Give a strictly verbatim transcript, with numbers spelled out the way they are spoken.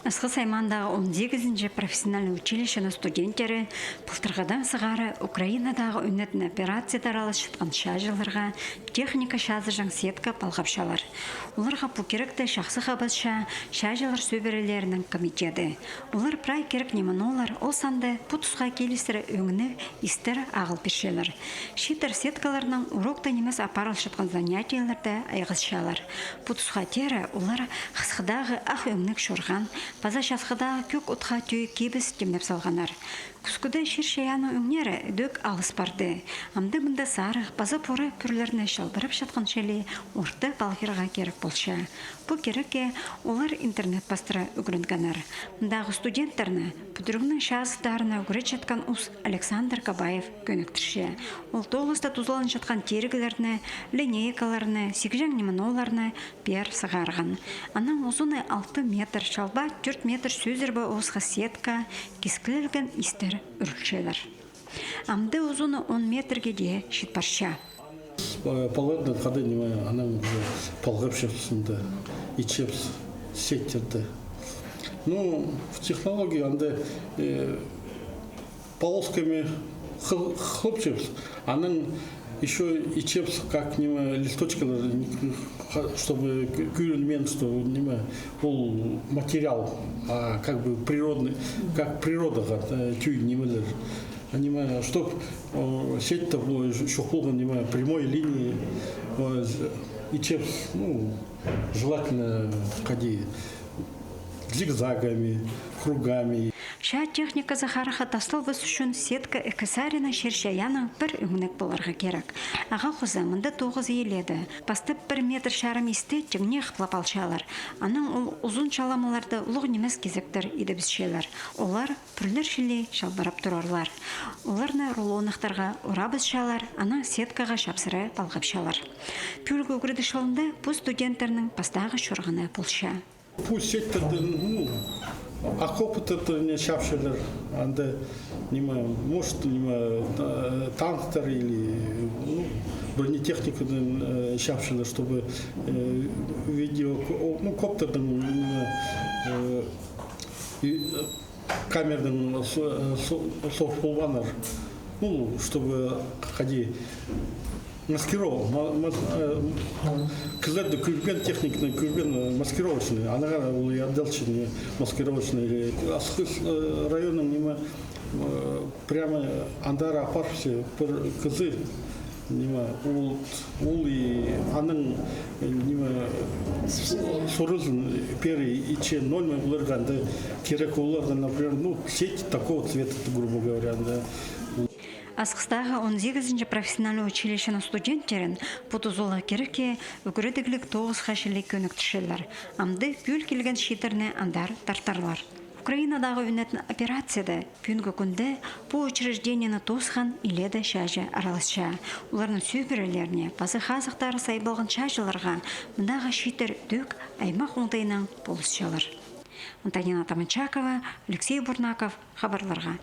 Асхыс аймаандағы он сигізінҷі профессиональный училищенің студенттері пылтырғыдаң сығара Украинадағы ӱнетін операцияда араласчатхан чааҷыларға техника чазыҷаң сетка палғапчалар. Оларға пу киректі чахсы хабасча чааҷылар сӧбірелерінің комитеті. Олар прай кирек ниме-ноо алар, ол санда пу тусха килістіре ӧңніг истер ағыл пирчелер. Чииттер сеткаларнаң урокта нимес апарылчатхан занятиелерде айғасчалар. Пу тусха теере олар хысхыдағы ах ӧңніг чорған, паза часхыдағы кӧк отха тӧӧй кибіс тимнеп салғаннар. Кӱскӱде чир-чайаанның ӧңнері ідӧк алыс парды. Амды-мында сарығ паза пора кӱрлерні чалбырапчатхан чіли орта палғирға кирек полча. Пу кирекке олар интернет пастыра ӱгренгеннер. Мындағы студенттерні пӱдірігнің чазыттарына ӱгретчеткен ус Александр Кабаев кӧніктірче. Ол тоғыста тузаланчатхан тиріглерні, линейкаларны, сигҷең ниме-нооларны пеер сығарған. Аның узуны алты метр, чалба тӧрт метр сӧзер бе осха сетка, кискілелген истер ӱрілчелер. Амды узуны он метрге дее чит парча. Палғаннаң хада ниме, анаң уже палғапчабыс анда, итчебіс сеттерді. Ну, в технологии анда, э, полосками хыл-, хылыпчабыс, анаң ещё итчебіс, как ниме, листочкалар, ха-, чтобы кӧ-, кӧрінмеен, что ниме, ол материал, а как бы природный, как природаға, э, тӧӧй нимелер. Ниме, чтоб, о, сетьте, о, чох полған ниме, прямой линии, о, з-, итчебіс, ну, желательно, хайди, зигзагами, кругами. Чаа техниказы харахха тасталбас ӱчӱн сетка ікі саринаң чир-чайааннаң пір ӧңніг поларға кирек. Ағаа хоза мында тоғызы иледе. Пастап пір метр чарым исті тиңнех хыплап алчалар. Анаң ол узун чаламаларда улуғ нимес кизектер идібісчелер. Олар пӱрлер чіли чалбырап турарлар. Оларны рулоннахтарға орабысчалар, анаң сеткаға чапсыра палғапчалар. Пӱӱлгі ӱгредіс чылында пу студенттернің пастағы чорғаны полча. Пу сеттердең, ну, окопы тыртырыне чапчалар, анда, ниме, может, ниме, э, танктар или, ну, бронетехникадаң, э, чапчалар, чтобы, э, видео, ко-, о, ну, коптердең, ниме, э, и, э, камерадаң со-, со-, соох полбааннар. Ну, чтобы, хайди, маскировал-, ма-, мас-, э, кізілерді кӧрбеен, техниканы кӧрбеен, э, маскировочный, аннаңар ол и отдалченный, маскировочный. Асхыс, э, районның ниме, э, прямо андар апарча пір кізі, ниме, ол, ол и аның, э, ниме, с-, сурызын пеер итче, ноль ма поларға, анда кирек оларға, например, ну, сеть такого цвета, грубо говоря, да. Асхыстағы он сигізінҷі профессиональный училищенің студенттерін пу тузалығ кирекке ӱгредігліг тоғысха чіли кӧніктірчелер. Амды пӱӱл килген чииттерні андар тартарлар. Украинадағы ӱнетін операцияда пӱӱнгі кӱнде пу учреждениені тоосхан иледе чааҷы араласча. Оларның сӧбірелеріне паза хазахтары сайбалған чааҷыларға мындағы чииттер ідӧк аймах оңдайынаң полысчалар. Антонина Таманчакова, Алексей Бурнаков, хабарларға.